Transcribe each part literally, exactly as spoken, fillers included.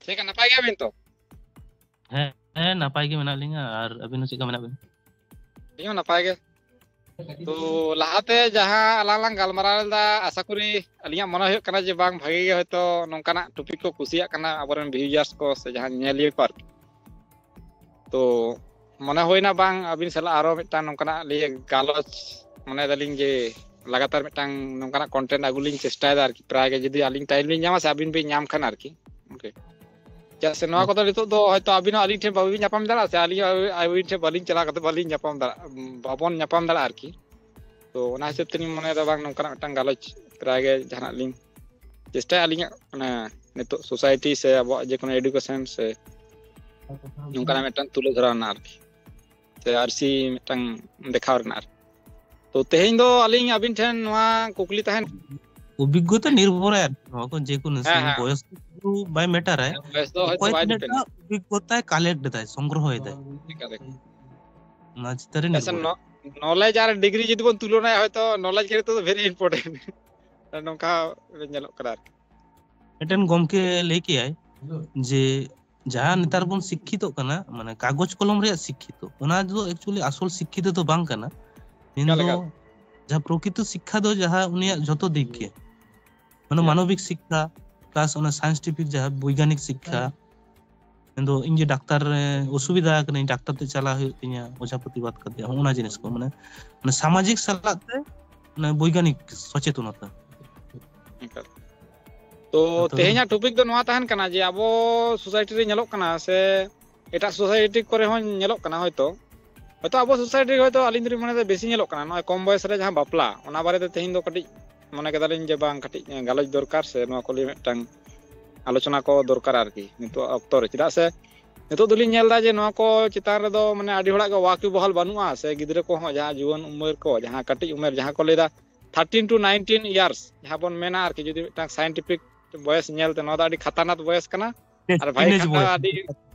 ᱪᱮᱫ ᱞᱮᱠᱟ, ᱱᱟᱯᱟᱭ ᱜᱮᱭᱟᱵᱤᱱ ᱛᱚ? ᱦᱮᱸ, ᱦᱮᱸ, ᱱᱟᱯᱟᱭ ᱜᱮ ᱢᱮᱱᱟᱜ ᱞᱤᱧᱟ᱾ ᱟᱨ ᱟᱹᱵᱤᱱ ᱦᱚᱸ ᱪᱮᱫ ᱞᱮᱠᱟ ᱢᱮᱱᱟᱜ ᱵᱤᱱᱟ? ᱟᱹᱞᱤᱧ ᱦᱚᱸ ᱱᱟᱯᱟᱭ ᱜᱮ᱾ ᱛᱚ, ᱞᱟᱦᱟᱛᱮ ᱡᱟᱦᱟᱸ ᱟᱞᱟᱝ ᱞᱟᱝ ᱜᱟᱞᱢᱟᱨᱟᱣ ᱞᱮᱫᱟ, ᱟᱥᱟ ᱠᱚᱨᱤ ᱟᱹᱞᱤᱧᱟᱜ ᱢᱚᱱᱮ ᱦᱩᱭᱩᱜ ᱠᱟᱱᱟ ᱡᱮ ᱵᱟᱝ ᱵᱷᱟᱜᱮ ᱜᱮ ᱦᱚᱭᱛᱳ ᱱᱚᱝᱠᱟᱱᱟᱜ topic ᱠᱚ ᱠᱩᱥᱤᱭᱟᱜ ᱠᱟᱱᱟ ᱟᱵᱚᱨᱮᱱ viewers ᱠᱚ ᱥᱮ ᱡᱟᱦᱟᱸ ᱧᱮᱧᱮᱞᱤᱭᱟᱹ ᱠᱚ ᱟᱨᱠᱤ᱾ ᱛᱚ, ᱢᱚᱱᱮ ᱦᱩᱭᱱᱟ ᱵᱟᱝ ᱟᱹᱵᱤᱱ ᱥᱟᱞᱟᱜ ᱟᱨᱚ ᱢᱤᱫᱴᱟᱝ ᱱᱚᱝᱠᱟᱱᱟᱜ ᱞᱤᱭᱟᱹ ᱜᱟᱞᱚᱪ, ᱢᱚᱱᱮ ᱫᱟᱞᱤᱧ ᱡᱮ ᱞᱟᱜᱟᱛᱟᱨ ᱢᱤᱫᱴᱟᱝ ᱱᱚᱝᱠᱟᱱᱟᱜ content ᱟᱹᱜᱩ ᱞᱤᱧ ᱪᱮᱥᱴᱟᱭᱮᱫᱟ ᱟᱨᱠᱤ, ᱯᱨᱟᱭ ᱜᱮ ᱡᱩᱫᱤ ᱟᱹᱞᱤᱧ time ᱞᱤᱧ ᱧᱟᱢᱟ ᱥᱮ ᱟᱹᱵᱤᱱ ᱵᱤᱱ ᱧᱟᱢ ᱠᱷᱟᱱ ᱟᱨᱠᱤ᱾ Okay. ᱪᱮᱫᱟᱜ ᱥᱮ ᱱᱚᱣᱟ ᱠᱚᱫᱚ ᱱᱤᱛᱚᱜ ᱫᱚ ᱦᱚᱭᱛᱳ ᱟᱹᱵᱤᱱ ᱦᱚᱸ ᱟᱹᱞᱤᱧ ᱴᱷᱮᱱ ᱵᱟᱹᱵᱤᱱ ᱧᱟᱯᱟᱢ ᱫᱟᱲᱮᱭᱟᱜᱼᱟ, ᱥᱮ ᱟᱹᱞᱤᱧ ᱦᱚᱸ ᱟᱹᱵᱤᱱ ᱴᱷᱮᱱ ᱵᱟᱹᱞᱤᱧ ᱪᱟᱞᱟᱣ ᱠᱟᱛᱮ ᱵᱟᱹᱞᱤᱧ ᱧᱟᱯᱟᱢ ᱫᱟᱲᱮᱭᱟᱜᱼᱟ, ᱵᱟᱵᱚᱱ ᱧᱟᱯᱟᱢ ᱫᱟᱲᱮᱭᱟᱜᱼᱟ ᱟᱨᱠᱤ᱾ ᱛᱚ, ᱚᱱᱟ ᱦᱤᱥᱟᱹᱵ ᱛᱮᱞᱤᱧ ᱢᱚᱱᱮᱭᱮᱫᱟ ᱵᱟᱝ ᱱᱚᱝᱠᱟᱱᱟᱜ ᱢᱤᱫᱴᱟᱝ ᱜᱟᱞᱚᱪ ᱯᱨᱟᱭ ᱜᱮ ᱡᱟᱦᱟᱱᱟᱜ ᱞᱤᱧ ᱪᱮᱥᱴᱟᱭᱟ ᱟᱹᱞᱤᱧᱟᱜ, ᱢᱟᱱᱮ, ᱱᱤᱛᱚᱜ society ᱥᱮ ᱟᱵᱚᱣᱟᱜ ᱡᱮ ᱠᱳᱱᱳ education ᱥᱮ ᱱᱚᱝᱠᱟᱱᱟᱜ ᱢᱤᱫᱴᱟᱝ ᱛᱩᱞᱟᱹ ᱫᱷᱚᱨᱟᱣ ᱨᱮᱱᱟᱜ ᱟᱨᱠᱤ, ᱥᱮ ᱟᱹᱨᱥᱤ ᱢᱤᱫᱴᱟᱝ ᱫᱮᱠᱷᱟᱣ ᱨᱮᱱᱟᱜ ᱟᱨᱠᱤ᱾ ᱛᱚ, ᱛᱮᱦᱮᱧ ᱫᱚ ᱟᱹᱞᱤᱧ ᱟᱹᱵᱤᱱ ᱴᱷᱮᱱ ᱱᱚᱣᱟ ᱠᱩᱠᱞᱤ ᱛᱟᱦᱮᱱ᱾ ᱚᱵᱷᱤᱜᱽᱜᱚᱛᱟ ᱱᱤᱨᱵᱷᱚᱨᱟᱭ ᱟᱨᱠᱤ, ᱱᱚᱣᱟ ᱠᱚ ᱡᱮ ᱠᱳᱱᱳ ᱦᱮᱸ, ᱥᱤᱱ ᱦᱮᱸ᱾ ᱵᱚᱭᱚᱥ ᱫᱚ ᱵᱟᱭ ᱢᱮᱴᱟᱨᱟᱭ᱾ ᱵᱚᱭᱚᱥ ᱫᱚ ᱦᱚᱭᱛᱳ ᱚᱠᱚᱭ ᱵᱟᱭ ᱛᱤᱱᱟᱹᱜ depend᱾ ᱴᱟ ᱚᱵᱷᱤᱜᱽᱜᱚᱛᱟᱭ collect ᱮᱫᱟᱭ, ᱥᱚᱝᱜᱨᱚᱦᱚᱭ ᱫᱟᱭ, ᱮᱠᱟᱞ, ᱮᱠᱟᱞ᱾ ᱚᱱᱟ ᱪᱮᱛᱟᱱ ᱨᱮ ᱟᱪᱪᱷᱟ, ᱱᱤᱨᱵᱷᱚᱨᱟᱭ᱾ ᱱᱚ-, knowledge ᱟᱨ degree ᱡᱩᱫᱤ ᱵᱚᱱ ᱛᱩᱞᱚᱱᱟᱭᱟ, ᱦᱚᱭᱛᱳ knowledge ᱜᱮ ᱱᱤᱛᱚᱜ ᱫᱚ very important᱾ ᱱᱚᱝᱠᱟ ᱧᱮᱞᱚᱜ ᱠᱟᱱᱟ ᱟᱨᱠᱤ᱾ ᱢᱤᱫᱴᱮᱱ ᱜᱚᱢᱠᱮ ᱞᱟᱹᱭ ᱠᱮᱜᱼᱟᱭ ᱡᱮ ᱡᱟᱦᱟᱸ ᱱᱮᱛᱟᱨ ᱵᱚᱱ ᱥᱤᱠᱠᱷᱤᱛᱚᱜ ᱠᱟᱱᱟ, ᱢᱟᱱᱮ ᱠᱟᱜᱚᱡᱽ ᱠᱚᱞᱚᱢ ᱨᱮᱭᱟᱜ ᱥᱤᱠᱠᱷᱤᱛᱚ, ᱚᱱᱟ ᱫᱚ actually ᱟᱥᱚᱞ ᱥᱤᱠᱠᱷᱤᱛᱚ ᱫᱚ ᱵᱟᱝ ᱠᱟᱱᱟ᱾ ᱢᱮᱱᱫᱚ ᱮᱠᱟᱞ, ᱮᱠᱟᱞ᱾ ᱡᱟᱦᱟᱸ ᱯᱨᱚᱠᱨᱤᱛᱚ ᱥᱤᱠᱠᱷᱟ ᱫᱚ ᱡᱟᱦᱟᱸ ᱩᱱᱤᱭᱟᱜ ᱡᱷᱚᱛᱚ ᱫᱤᱠ ᱜᱮ, ᱢᱟᱱᱮ ᱦᱮᱸ᱾ ᱢᱟᱱᱚᱵᱤᱠ ᱥᱤᱠᱠᱷᱟ plus ᱚᱱᱟ scientific ᱡᱟᱦᱟᱸ ᱵᱳᱭᱜᱟᱱᱤᱠ ᱥᱤᱠᱠᱷᱟ, ᱢᱮᱱᱫᱚ ᱤᱧ ᱡᱮ ᱰᱟᱠᱛᱟᱨ ᱨᱮ ᱚᱥᱩᱵᱤᱫᱷᱟ ᱠᱟᱹᱱᱟᱹᱧ, ᱰᱟᱠᱛᱟᱨ ᱴᱷᱮᱱ ᱪᱟᱞᱟᱜ ᱦᱩᱭᱩᱜ ᱛᱤᱧᱟ, ᱚᱡᱷᱟ ᱯᱟᱹᱛᱤ ᱵᱟᱫ ᱠᱟᱛᱮ, ᱦᱚᱸᱜᱼᱚ ᱱᱟ ᱡᱤᱱᱤᱥ ᱠᱚ, ᱢᱟᱱᱮ, ᱢᱟᱱᱮ ᱥᱟᱢᱟᱡᱤᱠ ᱥᱟᱞᱟᱜ ᱛᱮ, ᱢᱟᱱᱮ ᱵᱳᱭᱜᱟᱱᱤᱠ ᱥᱚᱪᱮᱛᱚᱱᱚᱛᱟ᱾ ᱮᱠᱟᱞ᱾ ᱛᱚ, ᱛᱚ, ᱛᱮᱦᱮᱧᱟᱜ topic ᱫᱚ ᱱᱚᱣᱟ ᱛᱟᱦᱮᱱ ᱠᱟᱱᱟ ᱡᱮ ᱟᱵᱚ society ᱨᱮ ᱧᱮᱞᱚᱜ ᱠᱟᱱᱟ ᱥᱮ ᱮᱴᱟᱜ society ᱠᱚᱨᱮ ᱦᱚᱸ ᱧᱮᱞᱚᱜ ᱠᱟᱱᱟ, ᱦᱚᱭᱛᱳ, ᱦᱚᱭᱛᱳ ᱟᱵᱚ society ᱨᱮ ᱦᱚᱭᱛᱳ ᱟᱹᱞᱤᱧ ᱫᱚᱞᱤᱧ ᱢᱚᱱᱮᱭᱮᱫᱟ ᱵᱮᱥᱤ ᱧᱮᱞᱚᱜ ᱠᱟᱱᱟ ᱱᱚᱜᱼᱚᱭ ᱠᱚᱢ ᱵᱚᱭᱮᱥ ᱨᱮ ᱡᱟᱦᱟᱸ ᱵᱟᱯᱞᱟ, ᱚᱱᱟ ᱵᱟᱨᱮᱛᱮ ᱛᱮᱦᱮᱧ ᱫᱚ ᱠᱟᱹᱴᱤᱡ ᱢᱚᱱᱮ ᱠᱮᱫᱟᱞᱤᱧ ᱡᱮ ᱵᱟᱝ, ᱠᱟᱹᱴᱤᱡ ᱜᱟᱞᱚᱪ ᱫᱚᱨᱠᱟᱨ ᱥᱮ ᱱᱚᱣᱟ ᱠᱚ ᱞᱤᱭᱮ ᱢᱤᱫᱴᱟᱝ ᱟᱞᱳᱪᱚᱱᱟ ᱠᱚ ᱫᱚᱨᱠᱟᱨ ᱟᱨᱠᱤ ᱱᱤᱛᱚᱜ ᱚᱠᱛᱚ ᱨᱮ, ᱪᱮᱫᱟᱜ ᱥᱮ ᱱᱤᱛᱚᱜ ᱫᱚᱞᱤᱧ ᱧᱮᱞ ᱮᱫᱟ ᱡᱮ ᱱᱚᱣᱟ ᱠᱚ ᱪᱮᱛᱟᱱ ᱨᱮᱫᱚ, ᱢᱟᱱᱮ, ᱟᱹᱰᱤ ᱦᱚᱲᱟᱜ ᱜᱮ ᱣᱟᱠᱤᱵᱚᱦᱟᱞ ᱵᱟᱹᱱᱩᱜᱼᱟ, ᱥᱮ ᱜᱤᱫᱽᱨᱟᱹ ᱠᱚᱦᱚᱸ ᱡᱟᱦᱟᱸ ᱡᱩᱣᱟᱹᱱ ᱩᱢᱮᱨ ᱠᱚ, ᱡᱟᱦᱟᱸ ᱠᱟᱹᱴᱤᱡ ᱩᱢᱮᱨ, ᱡᱟᱦᱟᱸ ᱠᱚ ᱞᱟᱹᱭᱫᱟ thirteen to nineteen years, ᱡᱟᱦᱟᱸ ᱵᱚᱱ ᱢᱮᱱᱟ ᱟᱨᱠᱤ, ᱡᱩᱫᱤ ᱢᱤᱫᱴᱟᱝ scientific ᱵᱚᱭᱮᱥ ᱧᱮᱞᱛᱮ, ᱱᱚᱣᱟ ᱫᱚ ᱟᱹᱰᱤ ᱠᱷᱟᱛᱟᱨᱱᱟᱠ ᱵᱚᱭᱮᱥ ᱠᱟᱱᱟ᱾ ᱟᱨ ᱵᱷᱟᱜᱮ teenage ᱠᱷᱟᱱ ᱫᱚ ᱵᱚᱭᱮᱥ᱾ ᱟᱹᱰᱤ,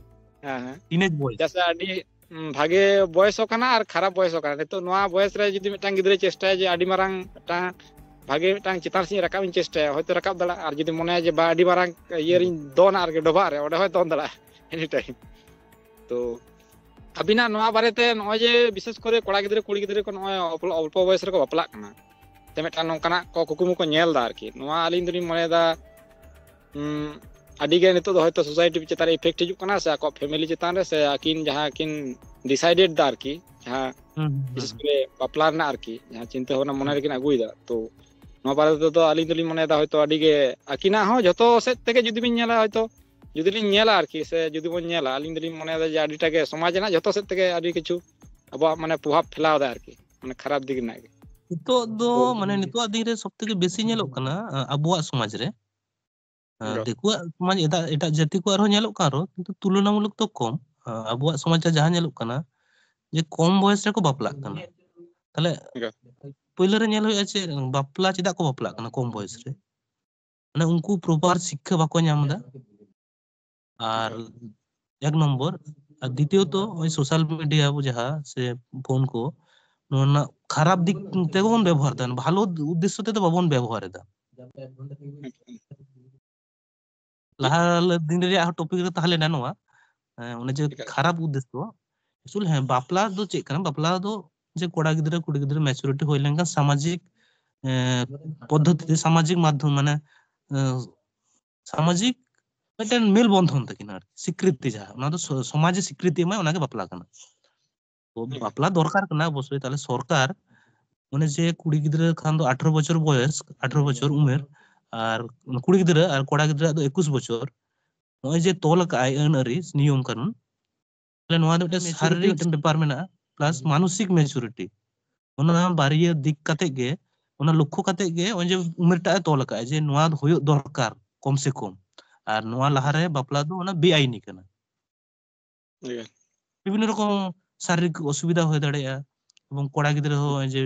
ᱦᱮᱸ, ᱦᱮᱸ᱾ Teenage ᱵᱚᱭᱮᱥ᱾ ᱪᱮᱫᱟᱜ ᱥᱮ ᱟᱹᱰᱤ, ᱩᱸ, ᱵᱷᱟᱜᱮ ᱵᱚᱭᱮᱥ ᱦᱚᱸ ᱠᱟᱱᱟ ᱟᱨ ᱠᱷᱟᱨᱟᱯ ᱵᱚᱭᱮᱥ ᱦᱚᱸ ᱠᱟᱱᱟ᱾ ᱱᱤᱛᱚᱜ ᱱᱚᱣᱟ ᱵᱚᱭᱮᱥ ᱨᱮ ᱡᱩᱫᱤ ᱢᱤᱫᱴᱟᱝ ᱜᱤᱫᱽᱨᱟᱹᱭ ᱪᱮᱥᱴᱟᱭᱟ ᱡᱮ ᱟᱹᱰᱤ ᱢᱟᱨᱟᱝ ᱢᱤᱫᱴᱟᱝ ᱵᱷᱟᱜᱮ ᱢᱤᱫᱴᱟᱝ ᱪᱮᱛᱟᱱ ᱥᱮᱫ ᱨᱟᱠᱟᱵ ᱤᱧ ᱪᱮᱥᱴᱟᱭᱟ, ᱦᱚᱭᱛᱳ ᱨᱟᱠᱟᱵ ᱫᱟᱲᱮᱭᱟᱜᱼᱟ᱾ ᱟᱨ ᱡᱩᱫᱤ ᱢᱚᱱᱮᱭᱟ ᱡᱮ ᱵᱟ, ᱟᱹᱰᱤ ᱢᱟᱨᱟᱝ ᱤᱭᱟᱹ ᱨᱤᱧ ᱫᱚᱱᱟ ᱟᱨᱠᱤ ᱰᱚᱵᱷᱟᱜ ᱨᱮ, ᱚᱸᱰᱮ ᱦᱚᱸᱭ ᱫᱚᱱ ᱫᱟᱲᱮᱭᱟᱜᱼᱟ ᱮᱱᱤ ᱴᱟᱭᱤᱢ᱾ ᱛᱚ ᱟᱹᱵᱤᱱᱟᱜ ᱱᱚᱣᱟ ᱵᱟᱨᱮᱛᱮ ᱱᱚᱜᱼᱚᱭ ᱡᱮ ᱵᱤᱥᱮᱥ ᱠᱚᱨᱮ ᱠᱚᱲᱟ ᱜᱤᱫᱽᱨᱟᱹ ᱠᱩᱲᱤ ᱜᱤᱫᱽᱨᱟᱹ ᱠᱚ ᱱᱚᱜᱼᱚᱭ ᱚᱞᱯᱚ, ᱚᱞᱯᱚ ᱵᱚᱭᱮᱥ ᱨᱮᱠᱚ ᱵᱟᱯᱞᱟᱜ ᱠᱟᱱᱟ, ᱥᱮ ᱢᱤᱫᱴᱟᱝ ᱱᱚᱝᱠᱟᱱᱟᱜ ᱠᱚ ᱠᱩᱠᱢᱩ ᱠᱚ ᱧᱮᱞ ᱮᱫᱟ ᱟᱨᱠᱤ, ᱱᱚᱣᱟ ᱟᱹᱞᱤᱧ ᱫᱚᱞᱤᱧ ᱢᱚᱱᱮᱭᱮᱫᱟ, ᱩᱸ, ᱟᱹᱰᱤ ᱜᱮ ᱱᱤᱛᱚᱜ ᱫᱚ ᱦᱚᱭᱛᱳ ᱥᱳᱥᱟᱭᱴᱤ ᱪᱮᱛᱟᱱ ᱨᱮ ᱤᱯᱷᱮᱠᱴ ᱦᱤᱡᱩᱜ ᱠᱟᱱᱟ, ᱥᱮ ᱟᱠᱚᱣᱟᱜ ᱯᱷᱮᱢᱮᱞᱤ ᱪᱮᱛᱟᱱ ᱨᱮ, ᱥᱮ ᱟᱹᱠᱤᱱ ᱡᱟᱦᱟᱸ ᱠᱤᱱ ᱰᱤᱥᱟᱭᱰᱮᱰ ᱫᱟ ᱟᱨᱠᱤ, ᱡᱟᱦᱟᱸ ᱦᱩᱸ, ᱦᱩᱸ, ᱵᱤᱥᱮᱥ ᱦᱩᱸ᱾ ᱠᱚᱨᱮ ᱵᱟᱯᱞᱟ ᱨᱮᱱᱟᱜ ᱟᱨᱠᱤ, ᱡᱟᱦᱟᱸ ᱪᱤᱱᱛᱟᱹ ᱵᱷᱟᱵᱽᱱᱟ ᱢᱚᱱᱮ ᱦᱩᱸ᱾ ᱨᱮᱠᱤᱱ ᱟᱹᱜᱩᱭᱮᱫᱟ, ᱛᱚ ᱱᱚᱣᱟ ᱵᱟᱨᱮ ᱛᱮᱫᱚ ᱟᱹᱞᱤᱧ ᱫᱚᱞᱤᱧ ᱢᱚᱱᱮᱭᱮᱫᱟ ᱦᱚᱭᱛᱳ ᱟᱹᱰᱤ ᱜᱮ ᱟᱹᱠᱤᱱᱟᱜ ᱦᱚᱸ ᱡᱷᱚᱛᱚ ᱥᱮᱫ ᱛᱮᱜᱮ ᱡᱩᱫᱤ ᱵᱤᱱ ᱧᱮᱞᱟ, ᱦᱚᱭᱛᱳ ᱡᱩᱫᱤ ᱞᱤᱧ ᱧᱮᱞᱟ ᱟᱨᱠᱤ, ᱥᱮ ᱡᱩᱫᱤ ᱵᱚᱱ ᱧᱮᱞᱟ, ᱟᱹᱞᱤᱧ ᱫᱚᱞᱤᱧ ᱢᱚᱱᱮᱭᱮᱫᱟ ᱡᱮ ᱟᱹᱰᱤᱴᱟ ᱜᱮ ᱥᱚᱢᱟᱡᱽ ᱨᱮᱱᱟᱜ ᱡᱷᱚᱛᱚ ᱥᱮᱫ ᱛᱮᱜᱮ ᱟᱹᱰᱤ ᱠᱤᱪᱷᱩ ᱟᱵᱚᱣᱟᱜ ᱢᱟᱱᱮ ᱯᱨᱚᱵᱷᱟᱵᱽ ᱯᱷᱮᱞᱟᱣ ᱫᱟ ᱟᱨᱠᱤ, ᱢᱟᱱᱮ ᱠᱷᱟᱨᱟᱯ ᱫᱤᱠ ᱨᱮᱱᱟᱜ ᱜᱮ᱾ ᱱᱤᱛᱚᱜ ᱫᱚ, ᱛᱚ ᱢᱟᱱᱮ, ᱱᱤᱛᱚᱜᱟᱜ ᱫᱤᱱ ᱨᱮ ᱥᱚᱵ ᱛᱷᱮᱠᱮ ᱵᱮᱥᱤ ᱧᱮᱞᱚᱜ ᱠᱟᱱᱟ, ᱟ, ᱟᱵᱚᱣᱟᱜ ᱥᱚᱢᱟᱡᱽ ᱨᱮ, ᱟ, ᱫᱚ᱾ ᱫᱤᱠᱩᱣᱟᱜ ᱥᱚᱢᱟᱡᱽ ᱮᱴᱟᱜ, ᱮᱴᱟᱜ ᱡᱟᱹᱛᱤ ᱠᱚᱣᱟᱜ ᱨᱮᱦᱚᱸ ᱧᱮᱞᱚᱜ ᱠᱟᱱ ᱨᱮᱦᱚᱸ, ᱠᱤᱱᱛᱩ ᱛᱩᱞᱚᱱᱟᱢᱩᱞᱚᱠ ᱫᱚ ᱠᱚᱢ᱾ ᱟ, ᱟᱵᱚᱣᱟᱜ ᱥᱚᱢᱟᱡᱽ ᱨᱮ ᱡᱟᱦᱟᱸ ᱧᱮᱞᱚᱜ ᱠᱟᱱᱟ, ᱡᱮ ᱠᱚᱢ ᱵᱚᱭᱮᱥ ᱨᱮᱠᱚ ᱵᱟᱯᱞᱟᱜ ᱠᱟᱱᱟ᱾ ᱛᱟᱦᱞᱮ ᱫᱚ᱾ ᱯᱳᱭᱞᱳ ᱨᱮ ᱧᱮᱞ ᱦᱩᱭᱩᱜᱼᱟ ᱪᱮᱫ, ᱵᱟᱯᱞᱟ ᱪᱮᱫᱟᱜ ᱠᱚ ᱵᱟᱯᱞᱟᱜ ᱠᱟᱱᱟ ᱠᱚᱢ ᱵᱚᱭᱮᱥ ᱨᱮ? ᱢᱟᱱᱮ ᱩᱱᱠᱩ ᱯᱨᱚᱯᱟᱨ ᱥᱤᱠᱠᱷᱟ ᱵᱟᱠᱚ ᱧᱟᱢ ᱮᱫᱟ᱾ ᱟᱨ ᱫᱚ᱾ ᱮᱠ ᱱᱚᱢᱵᱚᱨ, ᱟᱨ ᱫᱤᱛᱤᱭᱚᱛᱚ ᱱᱚᱜᱼᱚᱭ ᱥᱳᱥᱟᱞ ᱢᱤᱰᱤᱭᱟ ᱟᱵᱚ ᱡᱟᱦᱟᱸ ᱥᱮ ᱯᱷᱳᱱ ᱠᱚ, ᱱᱚᱣᱟ ᱨᱮᱱᱟᱜ ᱠᱷᱟᱨᱟᱯ ᱫᱤᱠ ᱛᱮᱜᱮ ᱵᱚᱱ ᱵᱮᱵᱚᱦᱟᱨ ᱮᱫᱟ, ᱵᱷᱟᱞᱚ ᱩᱫᱽᱫᱮᱥᱥᱚ ᱛᱮᱫᱚ ᱵᱟᱵᱚᱱ ᱵᱮᱵᱚᱦᱟᱨ ᱮᱫᱟ᱾ ᱞᱟᱦᱟ ᱫᱤᱱ ᱨᱮᱭᱟᱜ ᱦᱚᱸ ᱴᱚᱯᱤᱠ ᱨᱮ ᱛᱟᱦᱮᱸ ᱞᱮᱱᱟ ᱱᱚᱣᱟ, ᱮᱸ, ᱚᱱᱮ ᱡᱮ ᱮᱠᱟᱞ᱾ ᱠᱷᱟᱨᱟᱯ ᱩᱫᱽᱫᱮᱥᱥᱚ, actually, ᱦᱮᱸ, ᱵᱟᱯᱞᱟ ᱫᱚ ᱪᱮᱫ ᱠᱟᱱᱟ? ᱵᱟᱯᱞᱟ ᱫᱚ ᱡᱮ ᱠᱚᱲᱟ ᱜᱤᱫᱽᱨᱟᱹ, ᱠᱩᱲᱤ ᱜᱤᱫᱽᱨᱟᱹ ᱢᱮᱪᱩᱨᱤᱴᱤ ᱦᱩᱭ ᱞᱮᱱᱠᱷᱟᱱ ᱥᱟᱢᱟᱡᱤᱠ, ᱮᱸ, ᱯᱚᱫᱽᱫᱷᱚᱛᱤ ᱛᱮ, ᱥᱟᱢᱟᱡᱤᱠ ᱢᱟᱫᱽᱫᱷᱚᱢ, ᱢᱟᱱᱮ, ᱮᱸ, ᱥᱟᱢᱟᱡᱤᱠ ᱢᱤᱫᱴᱮᱱ ᱢᱮᱞ ᱵᱚᱱᱫᱷᱚᱱ ᱛᱟᱹᱠᱤᱱ ᱟᱨᱠᱤ, ᱥᱤᱠᱨᱤᱛᱤ ᱡᱟᱦᱟᱸ, ᱚᱱᱟ ᱫᱚ ᱥᱚ-, ᱥᱚᱢᱟᱡᱮ ᱥᱤᱠᱨᱤᱛᱤ ᱮᱢᱟᱭ, ᱚᱱᱟᱜᱮ ᱵᱟᱯᱞᱟ ᱠᱟᱱᱟ᱾ ᱛᱚ ᱦᱩᱸ᱾ ᱵᱟᱯᱞᱟ ᱫᱚᱨᱠᱟᱨ ᱠᱟᱱᱟ ᱚᱵᱚᱥᱥᱳᱭ, ᱛᱟᱦᱞᱮ ᱥᱚᱨᱠᱟᱨ ᱚᱱᱮ ᱡᱮ ᱠᱩᱲᱤ ᱜᱤᱫᱽᱨᱟᱹ ᱠᱷᱟᱱ ᱫᱚ ᱟᱴᱷᱨᱚ ᱵᱚᱪᱷᱚᱨ ᱵᱚᱭᱮᱥ, ᱟᱴᱷᱨᱚ ᱵᱚᱪᱷᱚᱨ ᱩᱢᱮᱨ, ᱟᱨ ᱠᱩᱲᱤ ᱜᱤᱫᱽᱨᱟᱹ ᱟᱨ ᱠᱚᱲᱟ ᱜᱤᱫᱽᱨᱟᱹ ᱫᱚ ᱮᱠᱩᱥ ᱵᱚᱪᱷᱚᱨ, ᱱᱚᱜᱼᱚᱭ ᱡᱮ ᱛᱚᱞ ᱟᱠᱟᱫ ᱟᱭ ᱟᱹᱱ ᱟᱹᱨᱤ, ᱱᱤᱭᱚᱢ ᱠᱟᱹᱱᱩᱱ, ᱛᱟᱦᱞᱮ ᱱᱚᱣᱟ ᱫᱚ ᱢᱤᱫᱴᱮᱱ ᱢᱤᱫᱴᱮᱱ ᱢᱮᱪᱩᱨᱤᱴᱤ ᱥᱟᱨᱤᱨᱤᱠ ᱢᱤᱫᱴᱮᱱ ᱵᱮᱯᱟᱨ ᱢᱮᱱᱟᱜᱼᱟ, ᱯᱞᱟᱥ ᱢᱟᱱᱚᱥᱤᱠ ᱢᱮᱪᱩᱨᱤᱴᱤ᱾ ᱚᱱᱟ ᱵᱟᱨᱭᱟ ᱫᱤᱠ ᱠᱟᱛᱮ ᱜᱮ, ᱚᱱᱟ ᱞᱚᱠᱠᱷᱚ ᱠᱟᱛᱮ ᱜᱮ ᱱᱚᱜᱼᱚᱭ ᱡᱮ ᱩᱢᱮᱨᱴᱟᱜ ᱮ ᱛᱚᱞ ᱟᱠᱟᱫᱼᱟ ᱡᱮ ᱱᱚᱣᱟ ᱦᱩᱭᱩᱜ ᱫᱚᱨᱠᱟᱨ ᱠᱚᱢ ᱥᱮ ᱠᱚᱢ, ᱟᱨ ᱱᱚᱣᱟ ᱞᱟᱦᱟᱨᱮ ᱵᱟᱯᱞᱟ ᱫᱚ ᱚᱱᱟ ᱵᱮᱟᱭᱤᱱᱤ ᱠᱟᱱᱟ᱾ ᱮᱠᱟᱞ᱾ ᱵᱤᱵᱷᱤᱱᱱᱚ ᱨᱚᱠᱚᱢ ᱥᱟᱨᱤᱨᱤᱠ ᱚᱥᱩᱵᱤᱫᱷᱟ ᱦᱩᱭ ᱫᱟᱲᱮᱭᱟᱜᱼᱟ, ᱮᱵᱚᱝ ᱠᱚᱲᱟ ᱜᱤᱫᱽᱨᱟᱹ ᱦᱚᱸ ᱱᱚᱜᱼᱚᱭ ᱡᱮ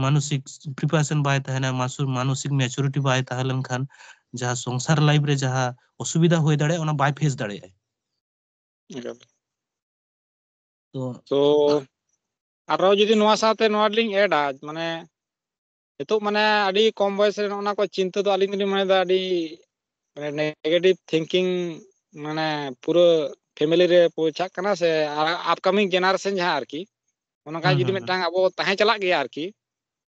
ᱢᱟᱱᱚᱥᱤᱠ ᱯᱨᱤᱯᱟᱨᱮᱥᱚᱱ ᱵᱟᱭ ᱛᱟᱦᱮᱱᱟ, ᱢᱟᱥᱩ-, ᱢᱟᱱᱚᱥᱤᱠ ᱢᱮᱪᱩᱨᱤᱴᱤ ᱵᱟᱭ ᱛᱟᱦᱮᱸ ᱞᱮᱱᱠᱷᱟᱱ ᱡᱟᱦᱟᱸ ᱥᱚᱝᱥᱟᱨ ᱞᱟᱭᱤᱯᱷ ᱨᱮ ᱡᱟᱦᱟᱸ ᱚᱥᱩᱵᱤᱫᱷᱟ ᱦᱩᱭ ᱫᱟᱲᱮᱭᱟᱜᱼᱟ, ᱚᱱᱟ ᱵᱟᱭ ᱯᱷᱮᱥ ᱫᱟᱲᱮᱭᱟᱜᱼᱟ᱾ ᱮᱠᱟᱞ᱾ ᱛᱚ ᱛᱚ ᱟᱨᱚ ᱡᱩᱫᱤ ᱱᱚᱣᱟ ᱥᱟᱶᱛᱮ ᱱᱚᱣᱟ ᱞᱤᱧ ᱮᱰᱟ, ᱢᱟᱱᱮ ᱱᱤᱛᱚᱜ ᱢᱟᱱᱮ ᱟᱹᱰᱤ ᱠᱚᱢ ᱵᱚᱭᱮᱥ ᱨᱮ ᱱᱚᱜᱼᱚ ᱱᱟ ᱠᱚ ᱪᱤᱱᱛᱟᱹ ᱫᱚ ᱟᱹᱞᱤᱧ ᱫᱚᱞᱤᱧ ᱢᱚᱱᱮᱭᱮᱫᱟ ᱟᱹᱰᱤ ᱢᱟᱱᱮ negative thinking ᱢᱟᱱᱮ ᱯᱩᱨᱟᱹ family ᱨᱮ ᱯᱳᱣᱪᱷᱟᱜ ᱠᱟᱱᱟ ᱥᱮ upcoming generation ᱡᱟᱦᱟᱸ ᱟᱨᱠᱤ, ᱚᱱᱠᱟ ᱦᱩᱸ, ᱡᱩᱫᱤ ᱦᱩᱸ, ᱦᱩᱸ᱾ ᱢᱤᱫᱴᱟᱝ ᱟᱵᱚ ᱛᱟᱦᱮᱸ ᱪᱟᱞᱟᱜ ᱜᱮᱭᱟ ᱟᱨᱠᱤ,